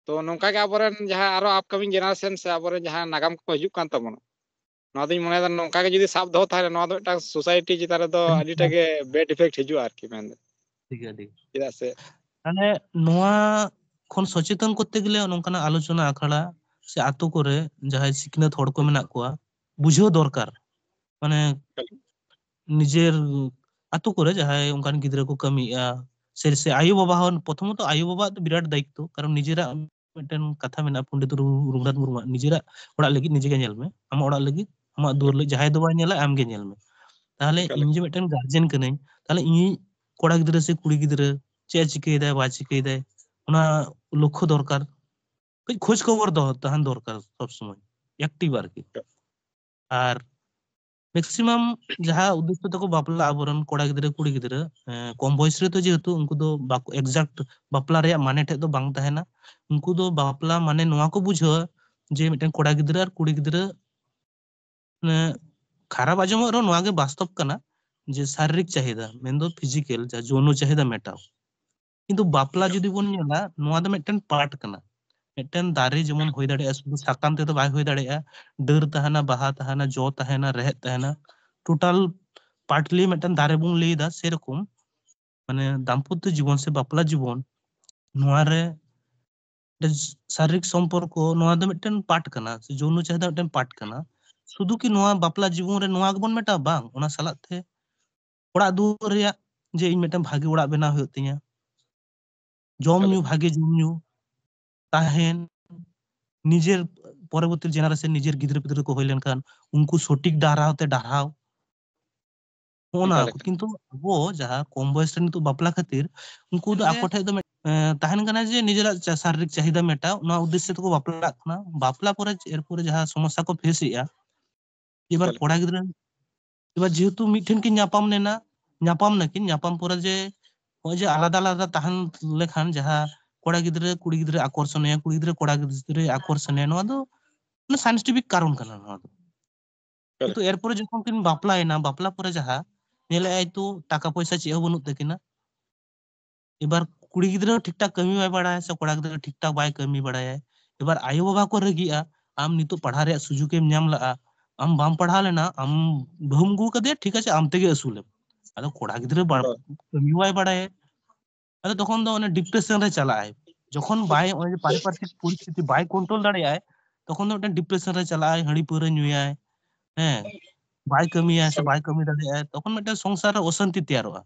ᱛᱚ ᱱᱚᱝᱠᱟ ᱜᱮ ᱟᱵᱚᱨᱮᱱ ᱡᱟᱦᱟᱸ ᱟᱨᱚ upcoming generation ᱥᱮ ᱟᱵᱚᱨᱮᱱ ᱡᱟᱦᱟᱸ ᱱᱟᱜᱟᱢ ᱠᱚ ᱦᱤᱡᱩᱜ ᱠᱟᱱ ᱛᱟᱵᱚᱱᱟ, ᱱᱚᱣᱟ ᱫᱚᱧ ᱢᱚᱱᱮᱭᱮᱫᱟ ᱱᱚᱝᱠᱟ ᱜᱮ ᱡᱩᱫᱤ ᱥᱟᱵ ᱫᱚᱦᱚ ᱛᱟᱦᱮᱱᱟ, ᱱᱚᱣᱟ ᱫᱚ ᱢᱤᱫᱴᱟᱝ society ᱪᱮᱛᱟᱱ ᱨᱮᱫᱚ ᱟᱹᱰᱤ ᱟᱹᱰᱤᱴᱟ ᱜᱮ bad effect ᱦᱤᱡᱩᱜᱼᱟ ᱟᱨᱠᱤ, ᱢᱮᱱᱫᱚ᱾ ᱴᱷᱤᱠ ᱜᱮᱭᱟ, ᱴᱷᱤᱠ᱾ ᱪᱮᱫᱟᱜ ᱥᱮ ᱛᱟᱦᱞᱮ ᱱᱚᱣᱟ ᱠᱷᱚᱱ ᱥᱚᱪᱮᱛᱚᱱ ᱠᱚᱨᱛᱮ ᱜᱮᱞᱮ ᱱᱚᱝᱠᱟᱱᱟᱜ ᱟᱞᱳᱪᱚᱱᱟ ᱟᱠᱷᱲᱟ ᱥᱮ ᱟᱛᱳ ᱠᱚᱨᱮ ᱡᱟᱦᱟᱸᱭ ᱥᱤᱠᱷᱱᱟᱹᱛ ᱦᱚᱲ ᱠᱚ ᱢᱮᱱᱟᱜ ᱠᱚᱣᱟ, ᱵᱩᱡᱷᱟᱹᱣ ᱫᱚᱨᱠᱟᱨ᱾ ᱢᱟᱱᱮ ᱱᱤᱡᱮᱨ ᱟᱛᱳ ᱠᱚᱨᱮ ᱡᱟᱦᱟᱸᱭ ᱚᱱᱠᱟᱱ ᱜᱤᱫᱽᱨᱟᱹ ᱠᱚ ᱠᱟᱹᱢᱤᱭᱮᱫᱼᱟ, ᱥᱮ, ᱥᱮ ᱟᱭᱳ ᱵᱟᱵᱟ ᱦᱚᱸ, ᱯᱨᱚᱛᱷᱚᱢᱚᱛᱚ ᱟᱭᱳ ᱵᱟᱵᱟᱣᱟᱜ ᱫᱚ ᱵᱤᱨᱟᱴ ᱫᱟᱭᱤᱛᱛᱚ, ᱠᱟᱨᱚᱱ ᱱᱤᱡᱮᱨᱟᱜ ᱢᱤᱫᱴᱮᱱ ᱠᱟᱛᱷᱟ ᱢᱮᱱᱟᱜᱼᱟ ᱯᱚᱱᱰᱤᱛ ᱨᱚᱜᱷᱩ-, ᱨᱚᱜᱷᱩᱱᱟᱛᱷ ᱢᱩᱨᱢᱩᱣᱟᱜ, "ᱱᱤᱡᱮᱨᱟᱜ ᱚᱲᱟᱜ ᱞᱟᱹᱜᱤᱫ ᱱᱤᱡᱮ ᱜᱮ ᱧᱮᱞ ᱢᱮ, ᱟᱢᱟᱜ ᱚᱲᱟᱜ ᱞᱟᱹᱜᱤᱫ, ᱟᱢᱟᱜ ᱫᱩᱣᱟᱹᱨ ᱞᱟᱹᱜᱤᱫ ᱡᱟᱦᱟᱸᱭ ᱫᱚ ᱵᱟᱭ ᱧᱮᱞᱟ, ᱟᱢ ᱜᱮ ᱧᱮᱞ ᱢᱮ." ᱛᱟᱦᱚᱞᱮ ᱮᱠᱟᱞ, ᱤᱧ ᱡᱮ ᱢᱤᱫᱴᱮᱱ ᱜᱟᱨᱡᱮᱱ ᱠᱟᱹᱱᱟᱹᱧ, ᱛᱟᱦᱚᱞᱮ ᱤᱧᱤᱡ ᱠᱚᱲᱟ ᱜᱤᱫᱽᱨᱟᱹ ᱥᱮ ᱠᱩᱲᱤ ᱜᱤᱫᱽᱨᱟᱹ ᱪᱮᱫ ᱮ ᱪᱤᱠᱟᱹᱭᱮᱫᱟᱭ ᱵᱟᱭ ᱪᱤᱠᱟᱹᱭᱮᱫᱟᱭ, ᱚᱱᱟ ᱞᱚᱠᱠᱷᱚ ᱫᱚᱨᱠᱟᱨ᱾ ᱠᱟᱹᱡ ᱠᱷᱳᱡᱽ ᱠᱷᱚᱵᱚᱨ ᱫᱚᱦᱚ ᱛᱟᱦᱮᱱ ᱫᱚᱨᱠᱟᱨ ᱥᱚᱵ ᱥᱚᱢᱚᱭ, active ᱟᱨᱠᱤ᱾ ᱟᱨ maximum ᱡᱟᱦᱟᱸ ᱩᱫᱽᱫᱮᱥᱥᱚ ᱛᱮᱠᱚ ᱵᱟᱯᱞᱟᱜ ᱟᱵᱚᱨᱮᱱ ᱠᱚᱲᱟ ᱜᱤᱫᱽᱨᱟᱹ, ᱠᱩᱲᱤ ᱜᱤᱫᱽᱨᱟᱹ, ᱮᱸ, ᱠᱚᱢ ᱵᱚᱭᱮᱥ ᱨᱮᱛᱚ ᱡᱮᱦᱮᱛᱩ ᱩᱱᱠᱩ ᱫᱚ ᱵᱟᱠᱚ exact ᱵᱟᱯᱞᱟ ᱨᱮᱭᱟᱜ ᱢᱟᱱᱮ ᱴᱷᱮᱡ ᱫᱚ ᱵᱟᱝ ᱛᱟᱦᱮᱱᱟ᱾ ᱩᱱᱠᱩ ᱫᱚ ᱵᱟᱯᱞᱟ ᱢᱟᱱᱮ ᱱᱚᱣᱟ ᱠᱚ ᱵᱩᱡᱷᱟᱹᱣᱟ ᱡᱮ ᱢᱤᱫᱴᱮᱱ ᱠᱚᱲᱟ ᱜᱤᱫᱽᱨᱟᱹ ᱟᱨ ᱠᱩᱲᱤ ᱜᱤᱫᱽᱨᱟᱹ, ᱢᱟᱱᱮ, ᱠᱷᱟᱨᱟᱯ ᱟᱸᱡᱚᱢᱚᱜ ᱨᱮᱦᱚᱸ ᱱᱚᱣᱟ ᱜᱮ ᱵᱟᱥᱛᱚᱵ ᱠᱟᱱᱟ ᱡᱮ ᱥᱟᱨᱤᱨᱤᱠ ᱪᱟᱦᱤᱫᱟ, ᱢᱮᱱᱫᱚ physical, ᱡᱟᱦᱟᱸ ᱡᱳᱱᱚ ᱪᱟᱦᱤᱫᱟ ᱢᱮᱴᱟᱣ᱾ ᱠᱤᱱᱛᱩ ᱵᱟᱯᱞᱟ ᱡᱩᱫᱤ ᱵᱚᱱ ᱧᱮᱞᱟ, ᱱᱚᱣᱟ ᱫᱚ ᱢᱤᱫᱴᱮᱱ part ᱠᱟᱱᱟ᱾ ᱢᱤᱫᱴᱮᱱ ᱫᱟᱨᱮ ᱡᱮᱢᱚᱱ ᱦᱩᱭ ᱫᱟᱲᱮᱭᱟᱜᱼᱟ, ᱥᱩᱫᱷᱩ ᱥᱟᱠᱟᱢ ᱛᱮᱫᱚ ᱵᱟᱭ ᱦᱩᱭ ᱫᱟᱲᱮᱭᱟᱜᱼᱟ, ᱰᱟᱹᱨ ᱛᱟᱦᱮᱱᱟ, ᱵᱟᱦᱟ ᱛᱟᱦᱮᱱᱟ, ᱡᱚ ᱛᱟᱦᱮᱱᱟ, ᱨᱮᱦᱮᱫ ᱛᱟᱦᱮᱱᱟ, total partly ᱢᱤᱫᱴᱮᱱ ᱫᱟᱨᱮ ᱵᱚᱱ ᱞᱟᱹᱭ ᱮᱫᱟ, ᱥᱮᱨᱚᱠᱚᱢ ᱢᱟᱱᱮ ᱫᱟᱢᱯᱚᱛᱭᱚ ᱡᱤᱵᱚᱱ ᱥᱮ ᱵᱟᱯᱞᱟ ᱡᱤᱵᱚᱱ, ᱱᱚᱣᱟ ᱨᱮ ᱢᱤᱫᱴᱮᱱ ᱥᱟᱨᱤᱨᱤᱠ ᱥᱚᱢᱯᱚᱨᱠᱚ, ᱱᱚᱣᱟ ᱫᱚ ᱢᱤᱫᱴᱮᱱ part ᱠᱟᱱᱟ, ᱥᱮ ᱡᱳᱱᱚ ᱪᱟᱦᱤᱫᱟ ᱢᱤᱫᱴᱮᱱ part ᱠᱟᱱᱟ᱾ ᱥᱩᱫᱷᱩ ᱠᱤ ᱱᱚᱣᱟ ᱵᱟᱯᱞᱟ ᱡᱤᱵᱚᱱ ᱨᱮ ᱱᱚᱣᱟ ᱜᱮᱵᱚᱱ ᱢᱮᱴᱟᱣᱟ? ᱵᱟᱝ, ᱚᱱᱟ ᱥᱟᱞᱟᱜ ᱛᱮ ᱚᱲᱟᱜ ᱫᱩᱣᱟᱹᱨ ᱨᱮᱭᱟᱜ ᱡᱮ ᱤᱧ ᱢᱤᱫᱴᱮᱱ ᱵᱷᱟᱜᱮ ᱚᱲᱟᱜ ᱵᱮᱱᱟᱣ ᱦᱩᱭᱩᱜ ᱛᱤᱧᱟ, ᱡᱚᱢ ᱧᱩ, ᱵᱷᱟᱜᱮ ᱡᱚᱢ ᱧᱩ, ᱛᱟᱦᱮᱱ, ᱱᱤᱡᱮᱨ ᱯᱚᱨᱚᱵᱚᱨᱛᱤ generation, ᱱᱤᱡᱮᱨ ᱜᱤᱫᱽᱨᱟᱹ ᱯᱤᱫᱽᱨᱟᱹ ᱠᱚ ᱦᱩᱭ ᱞᱮᱱᱠᱷᱟᱱ ᱩᱱᱠᱩ ᱥᱚᱴᱷᱤᱠ ᱰᱟᱦᱟᱨ ᱛᱮ ᱰᱟᱨᱦᱟᱣ, ᱦᱚᱸᱜᱼᱚ ᱱᱟ ᱮᱠᱟᱞ, ᱠᱚ᱾ ᱮᱠᱟᱞ᱾ ᱠᱤᱱᱛᱩ ᱟᱵᱚ ᱡᱟᱦᱟᱸ ᱠᱚᱢ ᱵᱚᱭᱮᱥ ᱨᱮ ᱱᱤᱛᱚᱜ ᱵᱟᱯᱞᱟ ᱠᱷᱟᱹᱛᱤᱨ ᱩᱱᱠᱩ ᱫᱚ ᱟᱠᱚ ᱴᱷᱮᱡ ᱫᱚ ᱢᱤᱫ, ᱮᱸ, ᱛᱟᱦᱮᱱ ᱠᱟᱱᱟ ᱡᱮ ᱱᱤᱡᱮᱨᱟᱜ ᱪᱟ-, ᱥᱟᱨᱤᱨᱤᱠ ᱪᱟᱦᱤᱫᱟ ᱢᱮᱴᱟᱣ, ᱱᱚᱣᱟ ᱩᱫᱽᱫᱮᱥᱥᱚ ᱛᱮᱠᱚ ᱵᱟᱯᱞᱟᱜ ᱠᱟᱱᱟ᱾ ᱵᱟᱯᱞᱟ ᱯᱚᱨᱮ ᱮᱨᱯᱚᱨᱮ ᱡᱟᱦᱟᱸ ᱥᱚᱢᱚᱥᱥᱟ ᱠᱚ face ᱮᱜᱼᱟ, ᱮᱵᱟᱨ ᱮᱠᱟᱞ᱾ ᱠᱚᱲᱟ ᱜᱤᱫᱽᱨᱟᱹ, ᱮᱵᱟᱨ ᱡᱮᱦᱮᱛᱩ ᱢᱤᱫ ᱴᱷᱮᱱ ᱠᱤᱱ ᱧᱟᱯᱟᱢ ᱞᱮᱱᱟ, ᱧᱟᱯᱟᱢ ᱱᱟᱠᱤᱱ, ᱧᱟᱯᱟᱢ ᱯᱚᱨᱮ ᱡᱮ ᱱᱚᱜᱼᱚᱭ ᱡᱮ ᱟᱞᱟᱫᱟ ᱟᱞᱟᱫᱟ ᱛᱟᱦᱮᱱ ᱞᱮᱠᱷᱟᱱ ᱡᱟᱦᱟᱸ ᱠᱚᱲᱟ ᱜᱤᱫᱽᱨᱟᱹ ᱠᱩᱲᱤ ᱜᱤᱫᱽᱨᱟᱹ ᱟᱠᱚᱨᱥᱚᱱᱮᱭᱟ, ᱠᱩᱲᱤ ᱜᱤᱫᱽᱨᱟᱹ ᱠᱚᱲᱟ ᱜᱤᱫᱽᱨᱟᱹ ᱟᱠᱚᱨᱥᱚᱱᱮᱭᱟ, ᱱᱚᱣᱟ ᱫᱚ ᱥᱟᱭᱮᱱᱴᱤᱯᱷᱤᱠ ᱠᱟᱨᱚᱱ ᱠᱟᱱᱟ ᱱᱚᱣᱟ ᱫᱚ᱾ ᱠᱤᱱᱛᱩ ᱮᱨᱯᱚᱨᱮ ᱡᱚᱠᱷᱚᱱ ᱠᱤᱱ ᱵᱟᱯᱞᱟᱭᱮᱱᱟ, ᱵᱟᱯᱞᱟ ᱯᱚᱨᱮ ᱡᱟᱦᱟᱸ ᱧᱮᱞᱮᱜᱼᱟᱭ, ᱛᱚ ᱴᱟᱠᱟ ᱯᱚᱭᱥᱟ ᱪᱮᱫ ᱦᱚᱸ ᱵᱟᱹᱱᱩᱜ ᱛᱟᱹᱠᱤᱱᱟ᱾ ᱮᱵᱟᱨ ᱠᱩᱲᱤ ᱜᱤᱫᱽᱨᱟᱹ ᱴᱷᱤᱠ ᱴᱷᱟᱠ ᱠᱟᱹᱢᱤ ᱵᱟᱭ ᱵᱟᱲᱟᱭᱟ ᱥᱮ ᱠᱚᱲᱟ ᱜᱤᱫᱽᱨᱟᱹ ᱴᱷᱤᱠ ᱴᱷᱟᱠ ᱵᱟᱭ ᱠᱟᱹᱢᱤ ᱵᱟᱲᱟᱭᱟ᱾ ᱮᱵᱟᱨ ᱟᱭᱳ ᱵᱟᱵᱟ ᱠᱚ ᱨᱟᱹᱜᱤᱜᱼᱟ, ᱟᱢ ᱱᱤᱛᱚᱜ ᱯᱟᱲᱦᱟᱣ ᱨᱮᱭᱟᱜ ᱥᱩᱡᱳᱜᱽ ᱮᱢ ᱧᱟᱢ ᱞᱟᱜᱼᱟ, ᱟᱢ ᱵᱟᱢ ᱯᱟᱲᱦᱟᱣ ᱞᱮᱱᱟ, ᱟᱢ ᱵᱟᱹᱦᱩᱢ ᱟᱹᱜᱩ ᱠᱟᱫᱮᱭᱟ, ᱴᱷᱤᱠ ᱟᱪᱷᱮ, ᱟᱢ ᱛᱮᱜᱮ ᱟᱹᱥᱩᱞᱮᱢ᱾ ᱟᱫᱚ ᱠᱚᱲᱟ ᱜᱤᱫᱽᱨᱟᱹ ᱵᱟᱲ-, ᱦᱳᱭ᱾ ᱠᱟᱹᱢᱤ ᱵᱟᱭ ᱵᱟᱲᱟᱭᱟ᱾ ᱟᱫᱚ ᱛᱚᱠᱷᱚᱱ ᱫᱚ ᱚᱱᱮ ᱰᱤᱯᱨᱮᱥᱚᱱ ᱨᱮ ᱪᱟᱞᱟᱜᱼᱟᱭ᱾ ᱡᱚᱠᱷᱚᱱ ᱵᱟᱭ, ᱚᱱᱮ ᱡᱮ ᱯᱟᱨᱤᱯᱟᱨᱥᱤᱠ ᱯᱚᱨᱤᱥᱛᱷᱤᱛᱤ ᱵᱟᱭ ᱠᱚᱱᱴᱨᱳᱞ ᱫᱟᱲᱮᱭᱟᱜᱼᱟᱭ, ᱛᱚᱠᱷᱚᱱ ᱫᱚ ᱢᱤᱫᱴᱮᱱ ᱰᱤᱯᱨᱮᱥᱚᱱ ᱨᱮ ᱪᱟᱞᱟᱜᱼᱟᱭ, ᱦᱟᱺᱰᱤ ᱯᱟᱹᱣᱨᱟᱹ ᱧᱩᱭᱟᱭ, ᱦᱮᱸ, ᱵᱟᱭ ᱠᱟᱹᱢᱤᱭᱟ ᱥᱮ ᱵᱟᱭ ᱠᱟᱹᱢᱤ ᱫᱟᱲᱮᱭᱟᱜᱼᱟᱭ, ᱛᱚᱠᱷᱚᱱ ᱢᱤᱫᱴᱮᱱ ᱥᱚᱝᱥᱟᱨ ᱨᱮ ᱚᱥᱟᱱᱛᱤ ᱛᱮᱭᱟᱨᱚᱜᱼᱟ᱾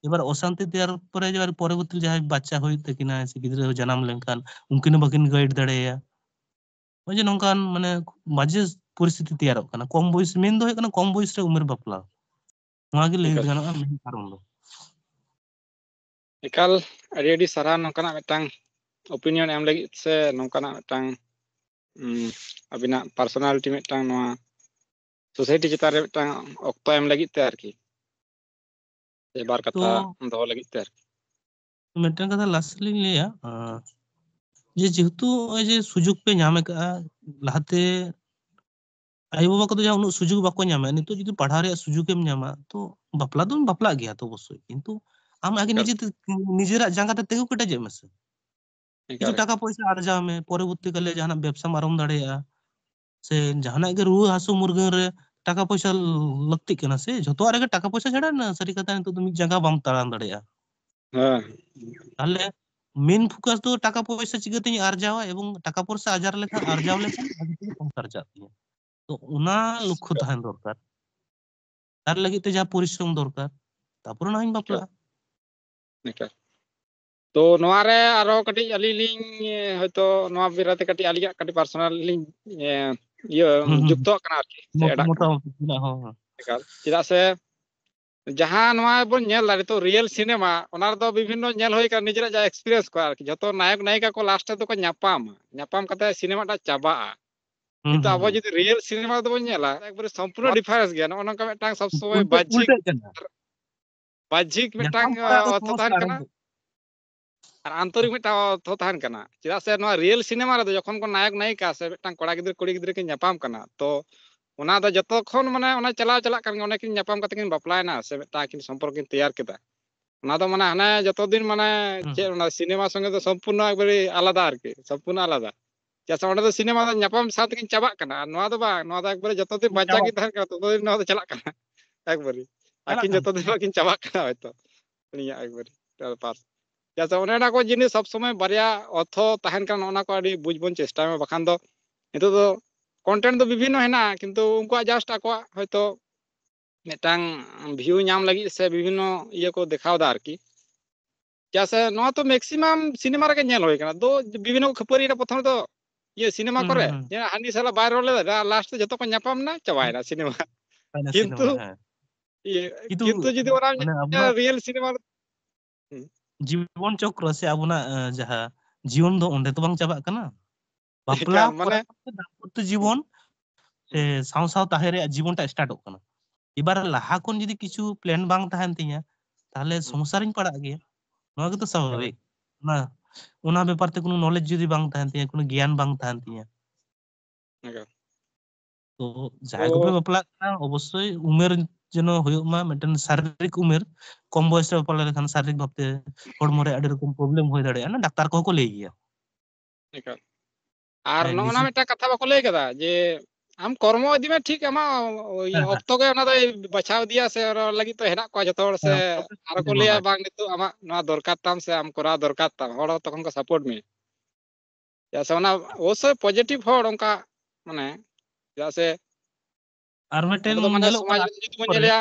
ᱮᱵᱟᱨ ᱚᱥᱟᱱᱛᱤ ᱛᱮᱭᱟᱨ ᱯᱚᱨᱮ ᱮᱵᱟᱨ ᱯᱚᱨᱚᱵᱚᱨᱛᱤ ᱡᱟᱦᱟᱸᱭ ᱵᱟᱪᱪᱟ ᱦᱩᱭᱩᱜ ᱛᱟᱹᱠᱤᱱᱟ ᱥᱮ ᱜᱤᱫᱽᱨᱟᱹ ᱡᱟᱱᱟᱢ ᱞᱮᱱᱠᱷᱟᱱ ᱩᱱᱠᱤᱱ ᱦᱚᱸ ᱵᱟᱹᱠᱤᱱ ᱜᱟᱭᱤᱰ ᱫᱟᱲᱮᱭᱟᱭᱟ᱾ ᱱᱚᱜᱼᱚᱭ ᱡᱮ ᱱᱚᱝᱠᱟᱱ ᱢᱟᱱᱮ ᱵᱟᱡᱮ ᱯᱚᱨᱤᱥᱛᱷᱤᱛᱤ ᱛᱮᱭᱟᱨᱚᱜ ᱠᱟᱱᱟ, ᱠᱚᱢ ᱵᱚᱭᱮᱥ, ᱢᱮᱱ ᱫᱚ ᱦᱩᱭᱩᱜ ᱠᱟᱱᱟ ᱠᱚᱢ ᱵᱚᱭᱮᱥ ᱨᱮ ᱩᱢᱮᱨ ᱵᱟᱯᱞᱟ᱾ ᱱᱚᱣᱟ ᱜᱮ ᱞᱟᱹᱭ ᱮᱠᱟᱞ᱾ ᱜᱟᱱᱚᱜᱼᱟ ᱢᱮᱱ ᱠᱟᱨᱚᱱ ᱫᱚ᱾ ᱮᱠᱟᱞ, ᱟᱹᱰᱤ ᱟᱹᱰᱤ ᱥᱟᱨᱦᱟᱣ ᱱᱚᱝᱠᱟᱱᱟᱜ ᱢᱤᱫᱴᱟᱝ ᱳᱯᱤᱱᱤᱭᱚᱱ ᱮᱢ ᱞᱟᱹᱜᱤᱫ ᱥᱮ ᱱᱚᱝᱠᱟᱱᱟᱜ ᱢᱤᱫᱴᱟᱝ, ᱩᱢ, ᱟᱹᱵᱤᱱᱟᱜ ᱯᱟᱨᱥᱚᱱᱟᱞᱤᱴᱤ ᱢᱤᱫᱴᱟᱝ ᱱᱚᱣᱟ ᱥᱳᱥᱟᱭᱴᱤ ᱪᱮᱛᱟᱱ ᱨᱮ ᱢᱤᱫᱴᱟᱝ ᱚᱠᱛᱚ ᱮᱢ ᱞᱟᱹᱜᱤᱫ ᱛᱮ ᱟᱨᱠᱤ, ᱥᱮ ᱵᱟᱨ ᱠᱟᱛᱷᱟ ᱛᱚ, ᱫᱚᱦᱚ ᱞᱟᱹᱜᱤᱫ ᱛᱮ ᱟᱨᱠᱤ᱾ ᱢᱤᱫᱴᱟᱝ ᱠᱟᱛᱷᱟ ᱞᱟᱥᱴ ᱞᱤᱧ ᱞᱟᱹᱭᱟ, ᱟᱸ, ᱡᱮ ᱡᱮᱦᱮᱛᱩ ᱱᱚᱜᱼᱚᱭ ᱡᱮ ᱥᱩᱡᱳᱜᱽ ᱯᱮ ᱧᱟᱢ ᱟᱠᱟᱫᱼᱟ, ᱞᱟᱦᱟᱛᱮ ᱟᱭᱳ ᱵᱟᱵᱟ ᱠᱚᱫᱚ ᱡᱟᱦᱟᱸ ᱩᱱᱟᱹᱜ ᱥᱩᱡᱳᱜᱽ ᱵᱟᱠᱚ ᱧᱟᱢᱟ, ᱱᱤᱛᱚᱜ ᱡᱩᱫᱤ ᱯᱟᱲᱦᱟᱣ ᱨᱮᱭᱟᱜ ᱥᱩᱡᱳᱜᱽ ᱮᱢ ᱧᱟᱢᱟ, ᱛᱚ ᱵᱟᱯᱞᱟ ᱫᱚᱢ ᱵᱟᱯᱞᱟᱜ ᱜᱮᱭᱟ ᱛᱚ ᱚᱵᱚᱥᱥᱳᱭ, ᱠᱤᱱᱛᱩ ᱟᱢ ᱟᱜᱮ ᱮᱠᱟᱞ᱾ ᱱᱤᱡᱮ ᱛᱮ, ᱱᱤᱡᱮᱨᱟᱜ ᱡᱟᱸᱜᱟ ᱛᱮ ᱛᱤᱸᱜᱩ ᱠᱮᱴᱮᱡᱚᱜ ᱢᱮᱥᱮ᱾ ᱮᱠᱟᱞ, ᱠᱤᱪᱷᱩ ᱴᱟᱠᱟ ᱮᱠᱟᱞ᱾ ᱯᱚᱭᱥᱟ ᱟᱨᱡᱟᱣ ᱢᱮ, ᱯᱚᱨᱚᱵᱚᱨᱛᱤ ᱠᱟᱞᱮ ᱡᱟᱦᱟᱱᱟᱜ ᱵᱮᱵᱥᱟᱢ ᱟᱨᱚᱢ ᱫᱟᱲᱮᱭᱟᱜᱼᱟ, ᱥᱮ ᱡᱟᱦᱟᱱᱟᱜ ᱜᱮ ᱨᱩᱣᱟᱹ ᱦᱟᱹᱥᱩ ᱢᱩᱨᱜᱟᱹᱱ ᱨᱮ ᱴᱟᱠᱟ ᱯᱚᱭᱥᱟ ᱞᱟᱹᱠᱛᱤᱜ ᱠᱟᱱᱟ, ᱥᱮ ᱡᱷᱚᱛᱚᱣᱟᱜ ᱨᱮᱜᱮ ᱴᱟᱠᱟ ᱯᱚᱭᱥᱟ ᱪᱷᱟᱲᱟ ᱱᱟ-, ᱥᱟᱹᱨᱤ ᱠᱟᱛᱷᱟ ᱱᱤᱛᱚᱜ ᱫᱚ ᱢᱤᱫ ᱡᱟᱸᱜᱟ ᱵᱟᱢ ᱛᱟᱲᱟᱢ ᱫᱟᱲᱮᱭᱟᱜᱼᱟ᱾ ᱦᱮᱸ᱾ ᱛᱟᱦᱞᱮ ᱢᱮᱱ ᱯᱷᱳᱠᱟᱥ ᱫᱚ ᱴᱟᱠᱟ ᱯᱚᱭᱥᱟ ᱪᱤᱠᱟᱹᱛᱤᱧ ᱟᱨᱡᱟᱣᱟ ᱮᱵᱚᱝ ᱴᱟᱠᱟ ᱯᱚᱭᱥᱟ ᱟᱨᱡᱟᱣ ᱞᱮᱠᱷᱟᱱ, ᱟᱨᱡᱟᱣ ᱞᱮᱠᱷᱟᱱ ᱵᱷᱟᱜᱮ ᱴᱷᱤᱠ ᱥᱚᱝᱥᱟᱨ ᱪᱟᱜ ᱛᱤᱧᱟ᱾ ᱛᱚ ᱚᱱᱟ ᱞᱚᱠᱠᱷᱚ ᱛᱟᱦᱮᱱ ᱫᱚᱨᱠᱟᱨ, ᱛᱟᱨ ᱞᱟᱹᱜᱤᱫ ᱛᱮ ᱡᱟᱦᱟᱸ ᱯᱚᱨᱤᱥᱨᱚᱢ ᱫᱚᱨᱠᱟᱨ, ᱛᱟᱨᱯᱚᱨᱮ ᱱᱟᱦᱟᱜ ᱤᱧ ᱮᱠᱟᱞ᱾ ᱵᱟᱯᱞᱟᱜᱼᱟ᱾ ᱮᱠᱟᱞ᱾ ᱛᱚ ᱱᱚᱣᱟ ᱨᱮ ᱟᱨᱚ ᱠᱟᱹᱴᱤᱡ ᱟᱹᱞᱤᱧ ᱞᱤᱧ, ᱮ, ᱦᱚᱭᱛᱚ ᱱᱚᱣᱟ ᱵᱮᱲᱟ ᱛᱮ ᱠᱟᱹᱴᱤᱡ ᱟᱹᱞᱤᱧᱟᱜ ᱠᱟᱹᱴᱤᱡ ᱯᱟᱨᱥᱚᱱᱟᱞ ᱞᱤᱧ, ᱮ, ᱤᱭᱟᱹ, ᱦᱩᱸ, ᱦᱩᱸ᱾ ᱡᱩᱠᱛᱚᱜ ᱠᱟᱱᱟ ᱟᱨᱠᱤ, ᱥᱮ ᱢᱚᱛ-, ᱮᱰᱟᱜ ᱠᱟᱱᱟ᱾ ᱢᱚᱛᱟᱢᱚᱛ ᱢᱮᱱᱟᱜᱼᱟ, ᱦᱚᱸ, ᱦᱚᱸ᱾ ᱮᱠᱟᱞ᱾ ᱪᱮᱫᱟᱜ ᱥᱮ ᱡᱟᱦᱟᱸ ᱱᱚᱣᱟ ᱵᱚᱱ ᱧᱮᱞ ᱫᱟ ᱱᱤᱛᱚᱜ ᱨᱤᱭᱮᱞ ᱥᱤᱱᱮᱢᱟ, ᱚᱱᱟ ᱨᱮᱫᱚ ᱵᱤᱵᱷᱤᱱᱱᱚ ᱧᱮᱞ ᱦᱩᱭ ᱠᱟᱱᱟ ᱱᱤᱡᱮᱨᱟᱜ ᱡᱟᱦᱟᱸ ᱮᱠᱥᱯᱤᱨᱤᱭᱮᱱᱥ ᱠᱚ ᱟᱨᱠᱤ, ᱡᱷᱚᱛᱚ ᱱᱟᱭᱚᱠ ᱱᱟᱭᱤᱠᱟ ᱠᱚ ᱞᱟᱥᱴ ᱨᱮᱫᱚ ᱠᱚ ᱧᱟᱯᱟᱢᱟ, ᱧᱟᱯᱟᱢ ᱠᱟᱛᱮ ᱥᱤᱱᱮᱢᱟ ᱴᱟᱜ ᱪᱟᱵᱟᱜᱼᱟ᱾ ᱦᱩᱸ, ᱠᱤᱱᱛᱩ ᱦᱩᱸ, ᱟᱵᱚ ᱦᱩᱸ᱾ ᱡᱩᱫᱤ ᱨᱤᱭᱮᱞ ᱥᱤᱱᱮᱢᱟ ᱫᱚᱵᱚᱱ ᱧᱮᱞᱟ, ᱮᱠᱵᱟᱨᱮ ᱥᱚᱢᱯᱩᱨᱱᱚ ᱰᱤᱯᱷᱟᱨᱮᱱᱥ ᱜᱮᱭᱟ᱾ ᱱᱚᱜᱼᱚ ᱱᱚᱝᱠᱟ ᱢᱤᱫᱴᱟᱝ ᱥᱚᱵ ᱥᱚᱢᱚᱭ ᱩᱞᱴᱟᱹ, ᱵᱟᱦᱡᱤᱠ, ᱩᱞᱴᱟᱹᱜ ᱠᱟᱱᱟ᱾ ᱵᱟᱦᱡᱤᱠ ᱢᱤᱫᱴᱟᱝ, ᱧᱟᱯᱟᱢ ᱯᱚᱨᱮ ᱟᱫᱚ ᱚ, ᱛᱷᱚᱛᱷᱟᱱ ᱥᱚᱢᱚᱥᱥᱟ ᱠᱟᱱᱟ᱾ ᱟᱨᱟᱢᱵᱷᱚᱜ ᱟᱨ ᱟᱱᱛᱚᱨᱤᱠ ᱢᱤᱫᱴᱟᱝ ᱚᱨᱛᱷᱚ ᱛᱟᱦᱮᱱ ᱠᱟᱱᱟ᱾ ᱪᱮᱫᱟᱜ ᱥᱮ ᱱᱚᱣᱟ ᱨᱤᱭᱮᱞ ᱥᱤᱱᱮᱢᱟ ᱨᱮᱫᱚ ᱡᱚᱠᱷᱚᱱ ᱠᱚ ᱱᱟᱭᱚᱠ ᱱᱟᱭᱤᱠᱟ ᱥᱮ ᱢᱤᱫᱴᱟᱝ ᱠᱚᱲᱟ ᱜᱤᱫᱽᱨᱟᱹ ᱠᱩᱲᱤ ᱜᱤᱫᱽᱨᱟᱹ ᱠᱤᱱ ᱧᱟᱯᱟᱢ ᱠᱟᱱᱟ, ᱛᱚ ᱚᱱᱟ ᱫᱚ ᱡᱚᱛᱚ ᱠᱷᱚᱱ ᱢᱟᱱᱮ ᱚᱱᱟ ᱪᱟᱞᱟᱣ ᱪᱟᱞᱟᱜ ᱠᱟᱱ ᱜᱮᱭᱟ, ᱚᱱᱮ ᱠᱤᱱ ᱧᱟᱯᱟᱢ ᱠᱟᱛᱮ ᱠᱤᱱ ᱵᱟᱯᱞᱟᱭᱮᱱᱟ ᱥᱮ ᱢᱤᱫᱴᱟᱝ ᱟᱹᱠᱤᱱ ᱥᱚᱢᱯᱚᱨᱠᱚ ᱠᱤᱱ ᱛᱮᱭᱟᱨ ᱠᱮᱫᱟ, ᱚᱱᱟ ᱫᱚ ᱢᱟᱱᱮ ᱦᱟᱱᱮ ᱡᱚᱛᱚ ᱫᱤᱱ ᱢᱟᱱᱮ ᱦᱩᱸ, ᱪᱮᱫ ᱦᱩᱸ᱾ ᱚᱱᱟ ᱥᱤᱱᱮᱢᱟ ᱥᱚᱸᱜᱮ ᱫᱚ ᱥᱚᱢᱯᱩᱨᱱᱚ ᱮᱠᱵᱟᱨᱮ ᱟᱞᱟᱫᱟ ᱟᱨᱠᱤ, ᱥᱚᱢᱯᱩᱨᱱᱚ ᱟᱞᱟᱫᱟ᱾ ᱪᱮᱫᱟᱜ ᱥᱮ ᱚᱸᱰᱮ ᱫᱚ ᱥᱤᱱᱮᱢᱟ ᱫᱚ ᱧᱟᱯᱟᱢ ᱥᱟᱶ ᱛᱮᱠᱤᱱ ᱪᱟᱵᱟᱜ ᱠᱟᱱᱟ, ᱟᱨ ᱱᱚᱣᱟ ᱫᱚ ᱵᱟᱝ, ᱱᱚᱣᱟ ᱫᱚ ᱮᱠᱵᱟᱨᱮ ᱡᱚᱛᱚ ᱫᱤᱱ ᱵᱟᱧᱪᱟᱣ ᱪᱟᱵᱟᱜ ᱠᱤᱱ ᱛᱟᱦᱮᱱ ᱠᱟᱱᱟ, ᱛᱚᱛᱚ ᱫᱤᱱ ᱱᱚᱣᱟ ᱫᱚ ᱪᱟᱞᱟᱜ ᱠᱟᱱᱟ ᱮᱠᱵᱟᱨᱮ᱾ ᱪᱟᱞᱟᱜ ᱟᱹᱠᱤᱱ ᱠᱟᱱᱟ᱾ ᱡᱚᱛᱚ ᱫᱤᱱ ᱵᱟᱹᱠᱤᱱ ᱪᱟᱵᱟᱜ ᱠᱟᱱᱟ ᱦᱚᱭᱛᱚ, ᱩᱱᱤᱭᱟᱜ ᱮᱠᱵᱟᱨᱮ ᱯᱟᱨ᱾ ᱪᱮᱫᱟᱜ ᱥᱮ ᱚᱱᱮ ᱚᱱᱟ ᱠᱚ ᱡᱤᱱᱤᱥ ᱥᱚᱵ ᱥᱚᱢᱚᱭ ᱵᱟᱨᱭᱟ ᱚᱨᱛᱷᱚ ᱛᱟᱦᱮᱱ ᱠᱟᱱᱟ, ᱚᱱᱟ ᱠᱚ ᱟᱹᱰᱤ ᱵᱩᱡᱽ ᱵᱚᱱ ᱪᱮᱥᱴᱟᱭ ᱢᱟ, ᱵᱟᱠᱷᱟᱱ ᱫᱚ ᱱᱤᱛᱚᱜ ᱫᱚ ᱠᱚᱱᱴᱮᱱᱴ ᱫᱚ ᱵᱤᱵᱷᱤᱱᱱᱚ ᱦᱮᱱᱟᱜᱼᱟ, ᱠᱤᱱᱛᱩ ᱩᱱᱠᱩᱣᱟᱜ ᱡᱟᱥᱴ ᱟᱠᱚᱣᱟᱜ ᱦᱚᱭᱛᱚ ᱢᱤᱫᱴᱟᱝ ᱵᱷᱤᱭᱩ ᱧᱟᱢ ᱞᱟᱹᱜᱤᱫ ᱥᱮ ᱵᱤᱵᱷᱤᱱᱱᱚ ᱤᱭᱟᱹ ᱠᱚ ᱫᱮᱠᱷᱟᱣ ᱮᱫᱟ ᱟᱨᱠᱤ᱾ ᱪᱮᱫᱟᱜ ᱥᱮ ᱱᱚᱣᱟ ᱛᱚ ᱢᱮᱠᱥᱤᱢᱟᱢ ᱥᱤᱱᱮᱢᱟ ᱨᱮᱜᱮ ᱧᱮᱞ ᱦᱩᱭ ᱠᱟᱱᱟ, ᱫᱚ ᱵᱤᱵᱷᱤᱱᱱᱚ ᱠᱚ ᱠᱷᱟᱹᱯᱟᱹᱨᱤ ᱮᱱᱟ ᱯᱨᱚᱛᱷᱚᱢ ᱫᱚ ᱤᱭᱟᱹ ᱥᱤᱱᱮᱢᱟ ᱦᱩᱸ, ᱠᱚᱨᱮ, ᱦᱩᱸ᱾ ᱡᱮ ᱦᱟᱹᱱᱤ ᱥᱟᱞᱟᱜ ᱵᱟᱭ ᱨᱚᱲ ᱞᱮᱫᱟ, ᱞᱟᱥᱴ ᱛᱮ ᱡᱚᱛᱚ ᱠᱚ ᱧᱟᱯᱟᱢ ᱮᱱᱟ, ᱪᱟᱵᱟᱭᱮᱱᱟ ᱥᱤᱱᱮᱢᱟ᱾ ᱦᱩᱭᱱᱟ ᱠᱤᱱᱛᱩ ᱥᱤᱱᱮᱢᱟ, ᱦᱮᱸ᱾ ᱤᱭᱟᱹ, ᱠᱤᱱᱛᱩ ᱠᱤᱱᱛᱩ ᱡᱩᱫᱤ ᱚᱱᱟ ᱢᱟᱱᱮ ᱟᱵᱚᱱᱟᱜ ᱨᱤᱭᱮᱞ ᱥᱤᱱᱮᱢᱟ, ᱦᱩᱸ᱾ ᱡᱤᱵᱚᱱ ᱪᱚᱠᱨᱚ ᱥᱮ ᱟᱵᱚᱱᱟᱜ, ᱮ, ᱡᱟᱦᱟᱸ ᱡᱤᱭᱚᱱ ᱫᱚ ᱚᱸᱰᱮ ᱫᱚ ᱵᱟᱝ ᱪᱟᱵᱟᱜ ᱠᱟᱱᱟ᱾ ᱵᱟᱯᱞᱟ ᱮᱠᱟᱞ, ᱯᱚᱨᱮ ᱢᱟᱱᱮ, ᱫᱟᱢᱯᱚᱛᱛᱚ ᱡᱤᱵᱚᱱ ᱥᱮ ᱦᱩᱸ᱾ ᱥᱟᱶ ᱥᱟᱶ ᱛᱟᱦᱮᱸ ᱨᱮᱭᱟᱜ ᱡᱤᱵᱚᱱᱴᱟᱜ ᱥᱴᱟᱨᱴᱚᱜ ᱠᱟᱱᱟ᱾ ᱮᱵᱟᱨ ᱞᱟᱦᱟ ᱠᱷᱚᱱ ᱡᱩᱫᱤ ᱠᱤᱪᱷᱩ ᱯᱞᱮᱱ ᱵᱟᱝ ᱛᱟᱦᱮᱱ ᱛᱤᱧᱟᱹ, ᱛᱟᱦᱞᱮ ᱦᱩᱸ᱾ ᱥᱚᱢᱚᱥᱥᱟ ᱨᱤᱧ ᱯᱟᱲᱟᱜ ᱜᱮᱭᱟ᱾ ᱱᱚᱣᱟ ᱜᱮᱛᱚ ᱦᱳᱭ᱾ ᱥᱟᱵᱷᱟᱵᱤᱠ᱾ ᱚᱱᱟ, ᱚᱱᱟ ᱵᱮᱯᱟᱨ ᱛᱮ ᱠᱳᱱᱳ ᱱᱚᱞᱮᱡᱽ ᱡᱩᱫᱤ ᱵᱟᱝ ᱛᱟᱦᱮᱱ ᱛᱤᱧᱟᱹ, ᱠᱳᱱᱳ ᱜᱮᱭᱟᱱ ᱵᱟᱝ ᱛᱟᱦᱮᱱ ᱛᱤᱧᱟᱹ᱾ ᱮᱠᱟᱞ᱾ ᱛᱚ ᱡᱟᱦᱟᱸᱭ ᱠᱚᱯᱮ ᱛᱚ ᱵᱟᱯᱞᱟᱜ ᱠᱟᱱᱟ, ᱚᱵᱚᱥᱥᱳᱭ ᱩᱢᱮᱨ ᱡᱮᱱᱚ ᱦᱩᱭᱩᱜ ᱢᱟ, ᱢᱤᱫᱴᱮᱱ ᱥᱟᱨᱤᱨᱤᱠ ᱩᱢᱮᱨ᱾ ᱠᱚᱢ ᱵᱚᱭᱮᱥ ᱨᱮ ᱵᱟᱯᱞᱟ ᱞᱮᱠᱷᱟᱱ ᱥᱟᱨᱤᱨᱤᱠ ᱵᱷᱟᱵᱛᱮ ᱦᱚᱲᱢᱚ ᱨᱮ ᱟᱹᱰᱤ ᱨᱚᱠᱚᱢ ᱯᱨᱚᱵᱞᱮᱢ ᱦᱩᱭ ᱫᱟᱲᱮᱭᱟᱜᱼᱟ, ᱰᱟᱠᱛᱟᱨ ᱠᱚᱦᱚᱸ ᱠᱚ ᱞᱟᱹᱭ ᱜᱮᱭᱟ᱾ ᱮᱠᱟᱞ᱾ ᱟᱨ ᱦᱮᱸ, ᱱᱚᱜᱼᱚ ᱱᱟ ᱱᱤᱡᱮ ᱢᱤᱫᱴᱟᱝ ᱠᱟᱛᱷᱟ ᱵᱟᱠᱚ ᱞᱟᱹᱭ ᱠᱟᱫᱟ ᱡᱮ ᱟᱢ ᱠᱚᱨᱢᱚ ᱤᱫᱤ ᱢᱮ, ᱴᱷᱤᱠ ᱟᱢᱟᱜ ᱦᱮᱸ, ᱦᱮᱸ᱾ ᱚᱠᱛᱚ ᱜᱮ ᱚᱱᱟ ᱫᱚᱭ ᱵᱟᱪᱷᱟᱣ ᱤᱫᱤᱭᱟ, ᱥᱮ ᱚᱱᱟ ᱞᱟᱹᱜᱤᱫ ᱛᱚ ᱦᱮᱱᱟᱜ ᱠᱚᱣᱟ ᱡᱚᱛᱚ ᱦᱚᱲ, ᱥᱮ ᱦᱮᱸ, ᱚᱠᱛᱚ ᱜᱮ ᱟᱨᱚ ᱠᱚ ᱮᱢᱟᱢᱟᱭ᱾ ᱞᱟᱹᱭᱟ, "ᱵᱟᱝ, ᱱᱤᱛᱚᱜ ᱟᱢᱟᱜ ᱱᱚᱣᱟ ᱫᱚᱨᱠᱟᱨ ᱛᱟᱢ ᱥᱮ ᱟᱢ ᱠᱚᱨᱟᱣ ᱫᱚᱨᱠᱟᱨ ᱛᱟᱢ", ᱦᱚᱲ ᱦᱚᱸ ᱛᱚᱠᱷᱚᱱ ᱠᱚ ᱥᱟᱯᱳᱨᱴ ᱢᱮᱭᱟ᱾ ᱪᱮᱫᱟᱜ ᱥᱮ ᱚᱱᱟ ᱚᱵᱚᱥᱥᱳᱭ ᱯᱚᱡᱤᱴᱤᱵᱷ ᱦᱚᱲ ᱚᱱᱠᱟ ᱢᱟᱱᱮ, ᱪᱮᱫᱟᱜ ᱥᱮ ᱟᱨ ᱢᱤᱫᱴᱮᱱ ᱚᱸᱰᱮ ᱫᱚ ᱢᱟᱱᱮ ᱧᱮᱞᱚᱜ ᱥᱚᱢᱟᱡᱽ ᱠᱟᱱᱟ ᱨᱮ ᱡᱩᱫᱤ ᱵᱚᱱ ᱯᱚᱨᱮ᱾ ᱧᱮᱞᱮᱭᱟ,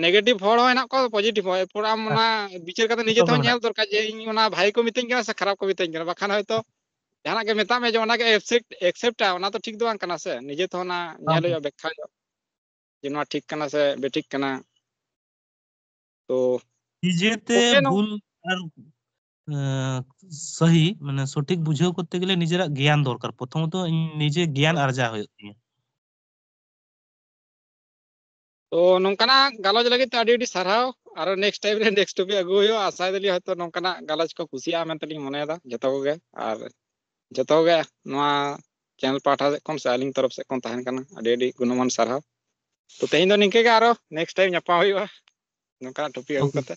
ᱱᱮᱜᱮᱴᱤᱵᱷ ᱦᱚᱲ ᱦᱚᱸ ᱦᱮᱱᱟᱜ ᱠᱚᱣᱟ, ᱯᱚᱡᱤᱴᱤᱵᱷ ᱦᱚᱸ᱾ ᱮᱨᱯᱚᱨ ᱟᱢ ᱦᱮᱸ, ᱚᱱᱟ ᱵᱤᱪᱟᱹᱨ ᱠᱟᱛᱮ ᱱᱤᱡᱮ ᱡᱚᱛᱚ ᱜᱮ ᱛᱮᱦᱚᱸ ᱢᱮᱱᱟᱜ ᱧᱮᱞ ᱠᱚᱣᱟ᱾ ᱫᱚᱨᱠᱟᱨ ᱡᱮ ᱤᱧ ᱚᱱᱟ ᱵᱷᱟᱜᱮ ᱠᱚ ᱢᱤᱛᱟᱹᱧ ᱠᱟᱱᱟ ᱥᱮ ᱠᱷᱟᱨᱟᱯ ᱠᱚ ᱢᱤᱛᱟᱹᱧ ᱠᱟᱱᱟ, ᱵᱟᱠᱷᱟᱱ ᱦᱚᱭᱛᱚ ᱡᱟᱦᱟᱱᱟᱜ ᱜᱮ ᱢᱮᱛᱟᱜ ᱢᱮ ᱡᱮ ᱚᱱᱟ ᱜᱮ ᱮᱠᱥᱮᱯᱴ, ᱮᱠᱥᱮᱯᱴᱟ, ᱚᱱᱟ ᱛᱚ ᱴᱷᱤᱠ ᱫᱚ ᱵᱟᱝ ᱠᱟᱱᱟ ᱥᱮ᱾ ᱱᱤᱡᱮ ᱛᱮᱦᱚᱸ ᱚᱱᱟ ᱵᱟᱝ ᱧᱮᱞ ᱠᱟᱱᱟ᱾ ᱦᱩᱭᱩᱜᱼᱟ, ᱵᱮᱠᱠᱷᱟ ᱦᱩᱭᱩᱜᱼᱟ ᱡᱮ ᱱᱚᱣᱟ ᱴᱷᱤᱠ ᱠᱟᱱᱟ ᱥᱮ ᱵᱮᱴᱷᱤᱠ ᱠᱟᱱᱟ᱾ ᱛᱚ ᱱᱤᱡᱮᱛᱮ ᱳᱠᱮ, ᱱᱚ- ᱵᱷᱩᱞ ᱟᱨ, ᱮᱸ, ᱥᱟᱹᱦᱤ, ᱢᱟᱱᱮ ᱥᱚᱴᱷᱤᱠ ᱵᱩᱡᱷᱟᱹᱣ ᱠᱚᱨᱛᱮ ᱜᱮᱞᱮ ᱱᱤᱡᱮᱨᱟᱜ ᱜᱮᱭᱟᱱ ᱫᱚᱨᱠᱟᱨ᱾ ᱯᱨᱚᱛᱷᱚᱢᱚᱛᱚ ᱤᱧ ᱱᱤᱡᱮ ᱜᱮᱭᱟᱱ ᱟᱨᱡᱟᱣ ᱦᱩᱭᱩᱜ ᱛᱤᱧᱟᱹ᱾ ᱛᱚ ᱱᱚᱝᱠᱟᱱᱟᱜ ᱜᱟᱞᱚᱪ ᱞᱟᱹᱜᱤᱫ ᱛᱮ ᱟᱹᱰᱤ ᱟᱹᱰᱤ ᱥᱟᱨᱦᱟᱣ᱾ ᱟᱨᱚ next time ᱨᱮ next topic ᱟᱹᱜᱩ ᱦᱩᱭᱩᱜᱼᱟ᱾ ᱟᱥᱟᱭ ᱫᱟᱞᱤᱧ ᱦᱚᱭᱛᱳ ᱱᱚᱝᱠᱟᱱᱟᱜ ᱜᱟᱞᱚᱪ ᱠᱚ ᱠᱩᱥᱤᱭᱟᱜᱼᱟ ᱢᱮᱱᱛᱮᱞᱤᱧ ᱢᱚᱱᱮᱭᱮᱫᱟ ᱡᱚᱛᱚ ᱠᱚᱜᱮ᱾ ᱟᱨ ᱡᱚᱛᱚ ᱠᱚᱜᱮ ᱱᱚᱣᱟ channel ᱯᱟᱦᱴᱟ ᱥᱮᱫ ᱠᱷᱚᱱ ᱥᱮ ᱟᱹᱞᱤᱧ ᱛᱚᱨᱚᱯ ᱥᱮᱫ ᱠᱷᱚᱱ ᱛᱟᱦᱮᱱ ᱠᱟᱱᱟ ᱟᱹᱰᱤ ᱟᱹᱰᱤ ᱜᱩᱱᱢᱟᱱ ᱥᱟᱨᱦᱟᱣ᱾ ᱛᱚ ᱛᱮᱦᱮᱧ ᱫᱚ ᱱᱤᱝᱠᱟᱹ ᱜᱮ, ᱟᱨᱚ next time ᱧᱟᱯᱟᱢ ᱦᱩᱭᱩᱜᱼᱟ ᱱᱚᱝᱠᱟᱱᱟᱜ topic ᱟᱹᱜᱩ Okay. ᱠᱟᱛᱮ᱾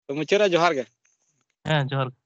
ᱛᱚ ᱢᱩᱪᱟᱹᱫ ᱨᱮ ᱡᱚᱦᱟᱨ ᱜᱮ᱾ ᱦᱮᱸ, ᱡᱚᱦᱟᱨ ᱜᱮ᱾